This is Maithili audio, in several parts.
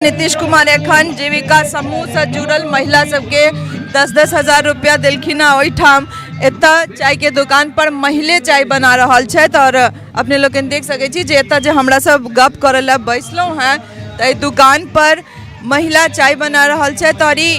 नीतीश कुमार एखन जीविका समूहसँ जुड़ल महिला सबके 10-10 हजार रुपया देलखिन हँ। ओहिठाम एतऽ चायके दुकान पर महिले चाय बना रहल छथि आओर अपने लोकनि देख सकै छी जे एतऽ जे हमरा सब गप करऽ लए बैसलहुँ हेँ, तऽ एहि दुकान पर महिला चाय बना रहल छथि। आओर ई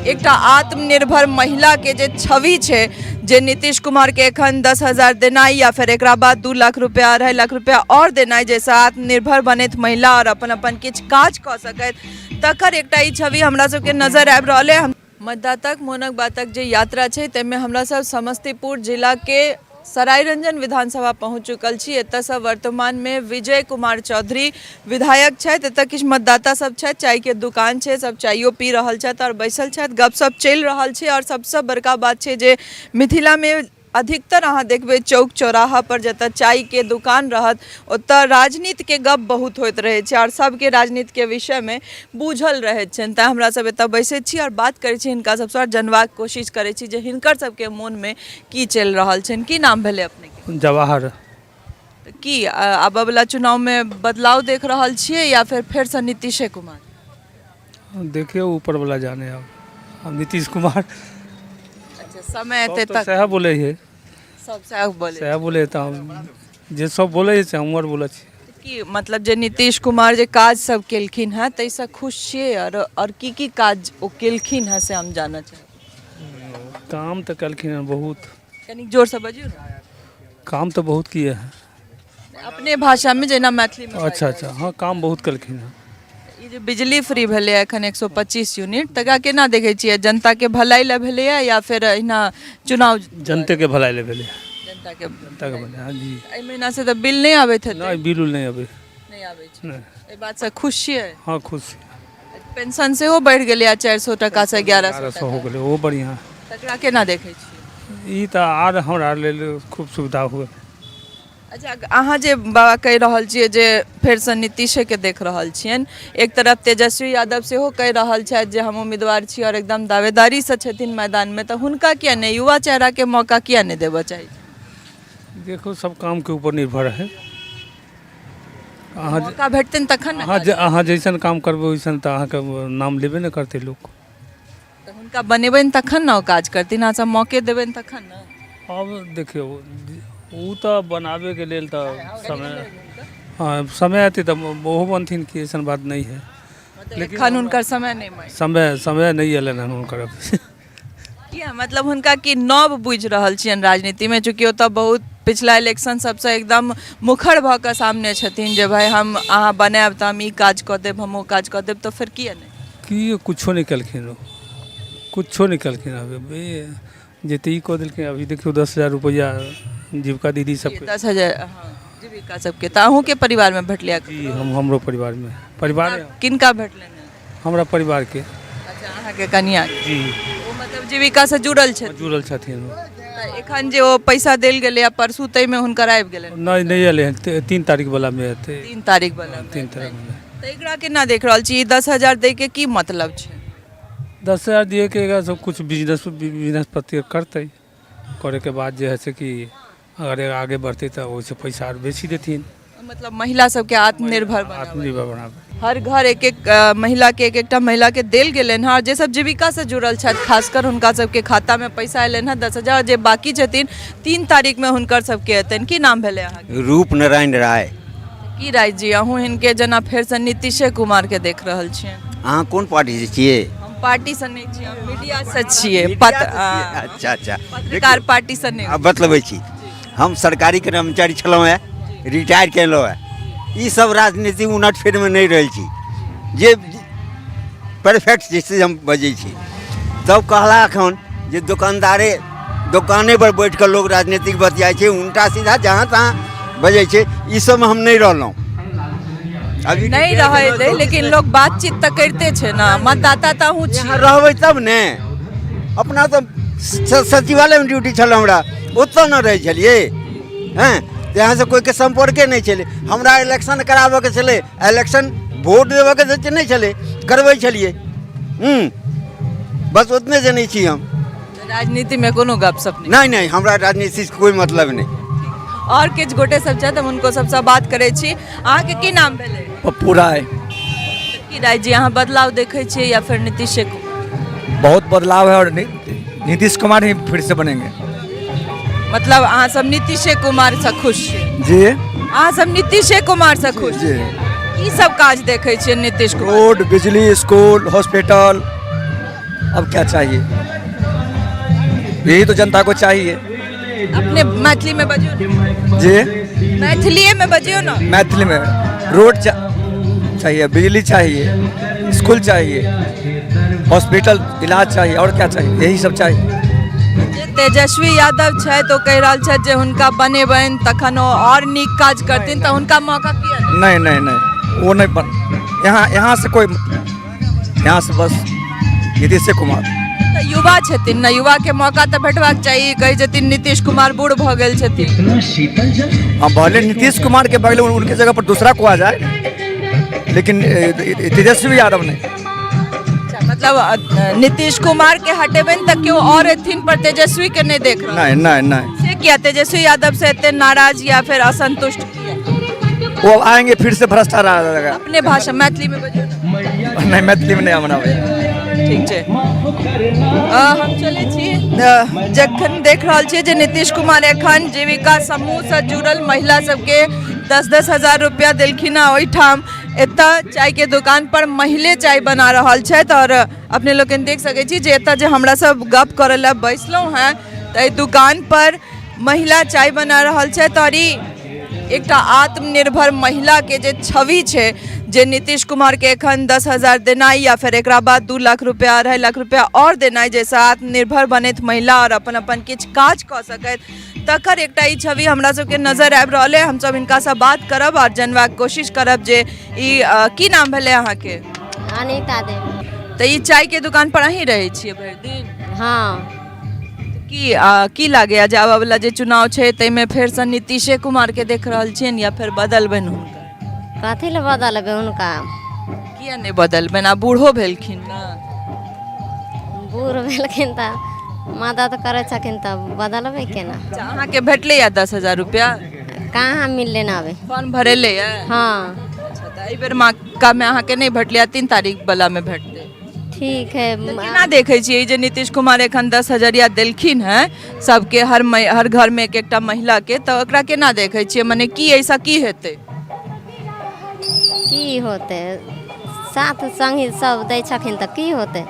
एकटा आत्मनिर्भर महिलाके जे छवि छै, जे नीतीश कुमारके एखन 10,000 देनाइ या फेर एकरा बाद 2 लाख रुपया, 2.5 लाख रुपया आओर देनाइ, जाहिसँ आत्मनिर्भर बनैत महिला आओर अपन अपन किछु काज कऽ सकैत, तकर एकटा ई छवि हमरा सबके नजर आबि रहल अइ। मतदाताक मोनक बातक जे यात्रा छै, ताहिमे हमरा सब समस्तीपुर जिलाके सरायरंजन विधानसभा पहुँच चुकल छी। एतऽसँ वर्तमानमे विजय कुमार चौधरी विधायक छथि। एतऽ किछु मतदाता सब छथि, चायके दुकान छै, सब चाइयो पी रहल छथि आओर बैसल छथि, गपशप चलि रहल छै। आओर सबसँ बड़का बात छै जे मिथिलामे अधिकतर अहाँ देखबै चौक चौराहा पर जतऽ चायके दुकान रहत, ओतऽ राजनीतिके गप बहुत होइत रहै छै आओर सबके राजनीतिके विषयमे बूझल रहैत छनि। तैँ हमरा सब एतऽ बैसै छी आओर बात करै छी हिनका सबसँ आओर जनबाक कोशिश करै छी जे हिनकर सबके मोनमे की चलि रहल छनि। की नाम भेलै अपनेके? जवाहर। तऽ की आबऽवला चुनावमे बदलाव देख रहल छियै या फेर फेरसँ नीतीशे कुमार? देखियौ, ऊपरवला जाने। अब नीतीश कुमार। अच्छा, समय एतै सब तऽ तक सएह बोलै है। सब सएह बोलै। सएह बोलै, तऽ हम जे सब बोलै है से हमहूँ आर बोलै छी। की मतलब, जे नीतीश कुमार जे काज सब केलखिन हेँ, ताहिसँ खुश छियै? आओर की की काज ओ केलखिन हेँ, से हम जानऽ चाहब। काम तऽ केलखिन हँ बहुत। कनिक जोरसँ बजियौ ने। काम तऽ बहुत किए हैं। अपने भाषामे, जेना मैथिलीमे बाजि अच्छा रहल अच्छा, हँ, काम बहुत केलखिन हँ। छी। ई जे बिजली फ्री भेलैए एखन 125 यूनिट, तकरा केना देखै छियै? जनताके भलाई लए भेलैए या फेर एहिना चुनाव? जनतेके भलाई लए भेलै। जनताके। जनताके भलाई, हँ जी। एहि महीनासँ तऽ बिल नहि आबैत हेतै? नहि, बिल उल नहि अबै। नहि आबै छै? नहि। एहि बातसँ खुश छियै? हँ, खुश छी। पेंशन सेहो बढ़ि गेलैए 400 टाकासँ 1100 1100 हो गेलै, ओहो बढ़िआँ। तकरा केना देखै छियै? ई तऽ आर हमरा लेल खूब सुविधा हुए। अच्छा, अहाँ जे बाबा कहि रहल छियै जे फेरसँ नीतीशेके देख रहल छियनि, एक तरफ तेजस्वी यादव सेहो कहि रहल छथि जे हम उम्मीदवार छी आओर एकदम दावेदारीसँ छथिन मैदानमे, तऽ हुनका किया नहि, युवा चेहराके मौका किया नहि देबऽ चाही? देखो, सब कामके ऊपर निर्भर है। अहाँ मौका भेटतनि तखन ने। अहाँ जे अहाँ जैसन काम करबै, वैसन तऽ अहाँके नाम लेबे ने करतै लोक। तऽ हुनका बनेबनि तखन ने ओ काज करथिन। अहाँ सब मौके देबनि तखन ने। अब देखियौ, ओ तऽ बनाबैके लेल तऽ समय, हँ, समय अयतै तऽ ओहो बनथिन कि, अइसन बात नहि है। मतलब एखन हुनकर समय नहि मानि समय समय नहि अयलनि हन हुनकर अभी। किया? मतलब हुनका की नव बुझि रहल छियनि राजनीतिमे? चूँकि ओतऽ बहुत पिछला इलेक्शन सबसँ एकदम मुखर भऽ कऽ सामने छथिन जे भाय, हम अहाँ बनायब तऽ हम ई काज कऽ देब, हम ओ काज कऽ देब, तऽ फेर किया नहि? की कुछो नहि केलखिन ओ, कुछो नहि केलखिन। अभी जे तऽ ई कऽ देलखिन। अभी देखियौ, 10,000 रुपैआ जीविका दीदी सबके। 10,000, हँ, जीविका सबके। तऽ अहूँके परिवारमे भेटलै? जी, हमरो परिवारमे, परिवार। किनका भेटलनि? हमरा परिवारके। अच्छा, अहाँके कनिया? जी। ओ मतलब जीविकासँ जुड़ल छथिन? जुड़ल छथिन ओ। तऽ एखन जे ओ पैसा देल गेलै आ परसू, ताहिमे हुनकर आबि गेलनि? नहि, नहि एलै हन। 3 तारीख वलामे एतै। 3 तारीख वला? 3 तारीख वला। तऽ एकरा केना देख रहल छी? 10,000 दै के की मतलब छै? 10,000 दिएके एकरा सब कुछ बिजनेस बिजनेस प्रति करतै, करैके बाद जे है से कि अगर आगे बढ़तै तऽ ओहिसँ पैसा आर बेसी देथिन। मतलब महिला सबके आत्मनिर्भर बनाबै। आत्मनिर्भर बनाबै। हर घर एक एक महिलाके, एक एकटा महिलाके देल गेलनि हँ। जे सब जीविकासँ जुड़ल छथि खासकर, हुनका सबके खातामे पैसा एलनि हँ 10,000। जे बाकी छथिन, 3 तारीखमे हुनकर सबके एतनि। की नाम भेलै अहाँके? रूप नारायण राय। की राय जी, अहूँ हिनके जेना फेरसँ नीतीशे कुमारके देख रहल छियनि? अहाँ कोन पार्टीसँ छियै? हम पार्टीसँ नहि छियै, हम मीडियासँ छियै। अच्छा। पत्रकार, पार्टीसँ नहि। आब बतलबै छी। हम सरकारी कर्मचारी छलहुँ हेँ, रिटायर केलहुँ हेँ। ई सब राजनीति उनट फेरमे नहि रहै छी। जे परफेक्ट छै से हम बजै छी। तब कहला एखन जे दोकानदारे दोकाने पर बैठ कऽ लोक राजनीतिक बतियाइ छै, उल्टा सीधा जहाँ तहाँ बजै छै, ई सबमे हम नहि रहलहुँ अभी। नहि रहै दे, लेकिन लोक बातचीत तऽ करिते छै ने। मतदाता तऽ अहूँ छी। यहाँ रहबै तब ने। अपना तऽ सचिवालयमे ड्यूटी छल हमरा, ओतऽ ने रहै छलियै। हँ, तऽ यहाँसँ कोइके सम्पर्के नहि छलै। हमरा इलेक्शन कराबऽके छलै, इलेक्शन वोट देबऽके तऽ नहि छलै, करबै छलियै। बस ओतने जनै छी हम। राजनीतिमे कोनो गपशप नहि? नहि नहि, हमरा राजनीतिसँ कोइ मतलब नहि। आओर किछु गोटे सब छथि, हम हुनको सबसँ बात करै छी। अहाँके की नाम भेलै? पप्पू राय। की राय जी, अहाँ बदलाव देखै छियै या फेर नीतीशे कुमार? बहुत बदलाव है और नीतीश कुमार ही फिर से बनेंगे। मतलब अहाँ सब नीतीशे कुमार से खुश छियै? जी। अहाँ सब नीतीशे कुमार से खुश? जी। की सब काज देखै छियै नीतीश कुमार? रोड, बिजली, स्कूल, हॉस्पिटल, अब क्या चाहिए? यही तो जनता को चाहिए। अपने मैथिली में बजियौ ने। जी। मैथिलीए में बजियौ ने। मैथिली में रोड चाहिए, बिजली चाहिए, स्कूल चाहिए, हॉस्पिटल, इलाज चाहिए, और क्या चाहिए? यही सब चाहिए। जे तेजस्वी यादव छथि, ओ कहि रहल छथि जे हुनका बनेबनि तखन ओ आओर नीक काज करथिन, तऽ हुनका मौका किया नहि? नहीं नहीं नहीं, वो नहीं बन यहाँ यहाँ से कोई, यहाँ से बस नीतीश कुमार। तऽ युवा छथिन ने, युवा के मौका तऽ भेटबाक चाही। कहै छथिन नीतीश कुमार बूढ़ भऽ गेल छथिन। हाँ, भले नीतीश कुमार के बगल में उनके जगह पर दूसरा को आ जाए, लेकिन तेजस्वी यादव नहीं। अच्छा, मतलब नीतीश कुमार के हटेबनि तऽ केओ आओर एथिन, पर तेजस्वी के नहि देख रहल? नहीं नहीं नहीं। से किया? तेजस्वी यादव से एते नाराज या फिर असंतुष्ट किया? वो अब आएंगे, फिर से भ्रष्टाचार आ जाएगा। अपने भाषा मैथिली में बजियौ ने। नहीं, मैथिली में नहीं आना भैया। ठीक छै। हम चलै छी। जखन देख रहल छियै जे नीतीश कुमार एखन जीविका समूहसँ जुड़ल महिला सबके 10-10 हजार रुपया देलखिन हँ, ओहिठाम एतऽ चायके दुकान पर मैले चाय बना रहल छथि आओर अपने लोकनि देख सकै छी जे एतऽ जे हमरा सब गप करऽ लए बैसलहुँ हेँ, तऽ एहि दुकान पर महिला चाय बना रहल छथि आओर ई एकटा आत्मनिर्भर महिलाके जे छवि छै, जे नीतीश कुमारके एखन 10,000 देनाइ या फेर एकरा बाद 2 लाख रुपया, 2.5 लाख रुपया आओर देनाइ, जाहिसँ आत्मनिर्भर बनैत महिला आओर अपन अपन किछु काज कऽ सकैत, तकर एकटा ई छवि हमरा सबके नजर आबि रहल अइ। हमसब हिनकासँ बात करब आओर जानबाक कोशिश करब जे ई की नाम भेलै अहाँके? अनीता देवी। तऽ ई चायके दुकान पर अहीं रहै छियै भरि दिन? हाँ। की लागैया जे आबऽ वला जे चुनाव छै, ताहिमे फेरसँ नीतीशे कुमारके देख रहल छियनि या फेर बदलबनि हुनका? कथी लए बदलबै हुनका? किया नहि बदलबनि? आ बूढ़ो भेलखिन ने। बूढ़ भेलखिन तऽ मदद करै छथिन तऽ बदलबै केना? अच्छा, अहाँके भेटलैया 10,000 रुपया? कहाँ मिललै ने अभी। फॉर्म भरेलैया? हाँ। अच्छा, तऽ एहि बेर मौकामे अहाँके नहि भेटलै, 3 तारीख वलामे भेटतै। ठीक है। तऽ केना देखै छियै ई जे नीतीश कुमार एखन 10 हजरिया देलखिन हेँ सबके, हर घरमे एक एकटा महिलाके, तऽ ओकरा केना देखै छियै? मने की ऐसा की हेतै? की होतै? साथ सङ्गी सब दै छथिन तऽ की होतै?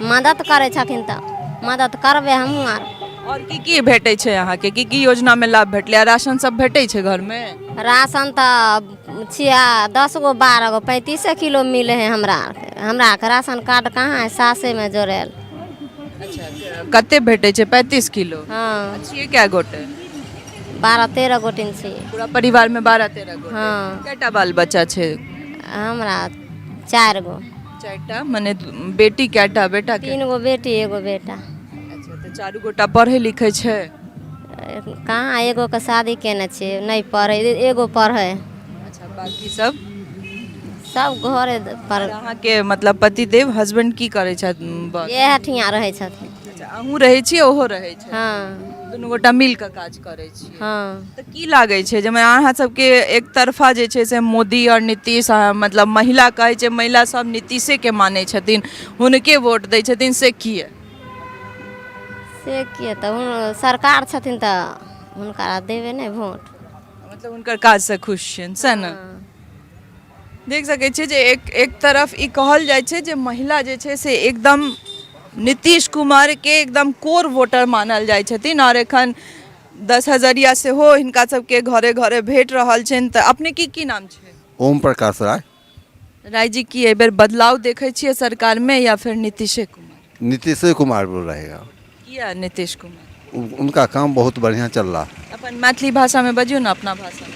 मदद करै छथिन तऽ मदद करबै हमहूँ आर। आओर की की भेटै छै अहाँके? की की योजनामे लाभ भेटलै? आ राशन सब भेटै छै घरमे? राशन तऽ छियै 10 गो, 12 गो, 35 किलो मिलै है हमरा आरके। हमरा आरके राशन कार्ड कहाँ है सासेमे जोड़ल। कते भेटै छै? 35 किलो? हाँ। छियै कए गोटे? 12-13 गोटे छियै। पूरा परिवारमे 12-13 गोटे? हाँ। कएटा बाल बच्चा छै? हमरा चारि गो। चारिटा, मने बेटी कएटा, बेटा कएटा? तीन गो बेटी, एगो बेटा। अच्छा, तऽ चारू गोटा पढ़ै लिखै छै? कहाँ, एगोके शादी केने छियै, नहि पढ़ै, एगो पढ़ै। अच्छा, बाकी सब? सब घरे पर। अहाँके मतलब पतिदेव, हस्बैंड की करै छथि बस? इएह ठियाँ रहै छथिन। अच्छा, अहूँ रहै छी, ओहो रहै छै? हाँ। दुनू गोटा मिल कऽ काज करै छी? हाँ। तऽ की लागै छै जे अहाँ सबके एक तरफा जे छै से मोदी आओर नीतीश, मतलब महिला कहै छै, महिला सब नीतीशेके मानै छथिन, हुनके वोट दै छथिन, से किए? से किए तऽ सरकार छथिन तऽ हुनका देबै ने वोट। मतलब हुनकर काजसँ खुश छियनि सएह ने? देख सकै छियै जे एक एक तरफ ई कहल जाइ छै जे महिला जे छै से एकदम नीतीश कुमारके एकदम कोर वोटर मानल जाइ छथिन आओर एखन 10 हजरिया सेहो हिनका सबके घरे घरे भेट रहल छनि। तऽ अपने की की नाम छै? ओम प्रकाश राय। राय जी, की एहिबेर बदलाव देखै छियै सरकारमे या फिर नीतीशे कुमार? नीतीश कुमार बोल रहेगा। किया नीतीश कुमार? उनका काम बहुत बढ़िया चल रहा है। अपन मैथिली भाषामे बजियौ ने, अपना भाषामे।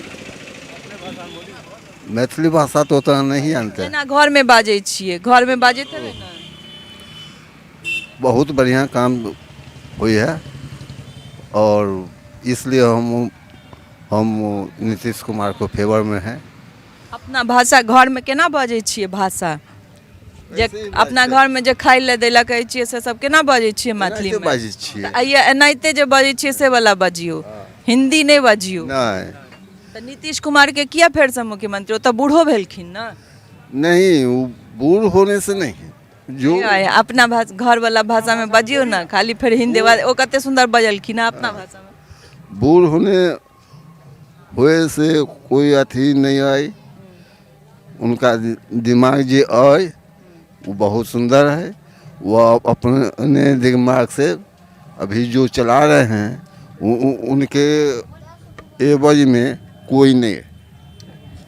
मैथिली भाषा तो उतना नहीं जानते। जेना घरमे बाजै छियै, घरमे बाजैत हेबै ने। बहुत बढ़िया काम हुई है और इसलिए हम नीतीश कुमार को फेवर में हैं। अपना भाषा, घरमे केना बजै छियै भाषा? जे अपना घरमे जे खाइ लए दै लए कहै छियै, से सब केना बजै छियै मैथिलीमे? बाजै छियै। तऽ आइए एनाहिते जे बजै छियै से वाला बजियौ, हिन्दी नहि बजियौ। नहीं। तऽ नीतीश कुमारके किया फेरसँ मुख्यमंत्री? ओ तऽ बूढ़ो भेलखिन ने। नहीं, वो बूढ़ होने से नहीं जो नहीं, अपना भाषा, घर वाला भाषा में बजियो ना, खाली फिर हिंदी ओ कते सुंदर बजलखिन हँ अपना भाषा में। बूढ़ होने हुए से कोई अथी नहीं आई। उनका दिमाग जो आए वो बहुत सुंदर है। वो अपने दिमाग से अभी जो चला रहे हैं उनके एवज में कोई नहीं है।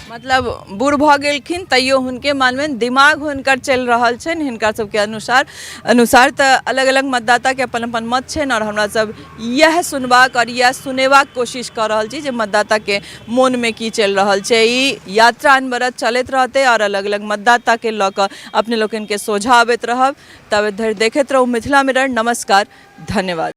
मतलब बूढ़ भऽ गेलखिन तैयो हुनके मनमे दिमाग हुनकर चलि रहल छनि हिनका सबके अनुसार अनुसार। तऽ अलग अलग मतदाताके अपन अपन मत छनि आओर हमरा सब इएह सुनबाक आओर इएह सुनेबाक कोशिश कऽ रहल छी जे मतदाताके मोनमे की चलि रहल छै। ई यात्रा अनवरत चलैत रहतै आओर अलग अलग मतदाताके लऽ कऽ अपने लोकनिके सोझाँ अबैत रहब। तब धरि देखैत रहू मिथिला मिरर। नमस्कार, धन्यवाद।